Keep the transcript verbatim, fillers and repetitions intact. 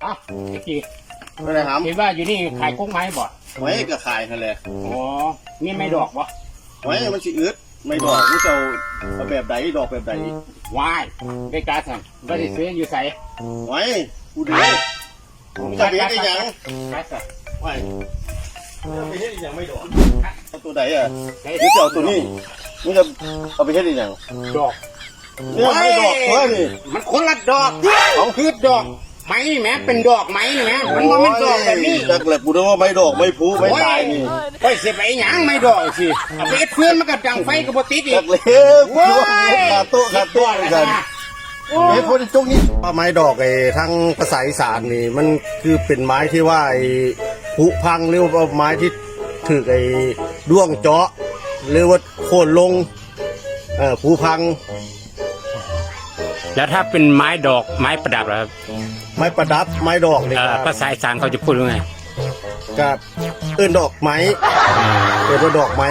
อ้าวไอ้กี่ บ่ได้ถาม เห็นว่าอยู่นี่ขายกกไม้บ่ ไว้ก็ขายหั่นแหละ อ๋อ นี่ไม้ดอกบ่ ไว้มันสิอึด ไม้ดอก มึงจะเอา เอาแบบใด ดอกแบบใด ว้าย ได้การสั่ง บ่ได้ซื้ออยู่ไส ไว้ กูเด้ มึงจะไปเฮ็ดอีหยัง การสั่ง ไว้ มึงจะไปเฮ็ดอีหยังไม้ดอก เอาตัวใดอะ เฮ้ย มึงจะเอาตัวนี้ มึงจะเอาไปเฮ็ดอีหยัง ดอก เนี่ยไม้ดอกเว้ยนี่ มันคนละดอก เอา คือดอกไม้นี่แหม เป็นดอกไม้นี่แหม มันบ่แม่นดอกแบบนี้ จักแหละ กูนึกว่าไม้ดอก ไม้พลู ไม้ตายนี่ โอ้ย สิไปหยังไม้ดอกสิ เอาไปเฮ็ดฟืนมันก็ดังไฟก็บ่ติดอีก จักเลย โอ้ย คาโต๊ะ คาโต๊ะกัน โอ้ย เฮ้ย พวกนี้จุกนี่ ไม้ดอกไอ้ทางภาษาอีสานนี่ มันคือเป็นไม้ที่ว่าไอ้ผุพัง หรือว่าไม้ที่ถูกไอ้ด้วงเจาะ หรือว่าโค่นลง เอ่อ ผุพัง แล้วถ้าเป็นไม้ดอกไม้ประดับล่ะครับ ไม้ประดับ ไม้ดอกนี่ เอ่อ ครับ ภาษาอีสานเขาจะพูดว่าไง กับเอิ้นดอกไม้ เอิ้นว่าดอกไม้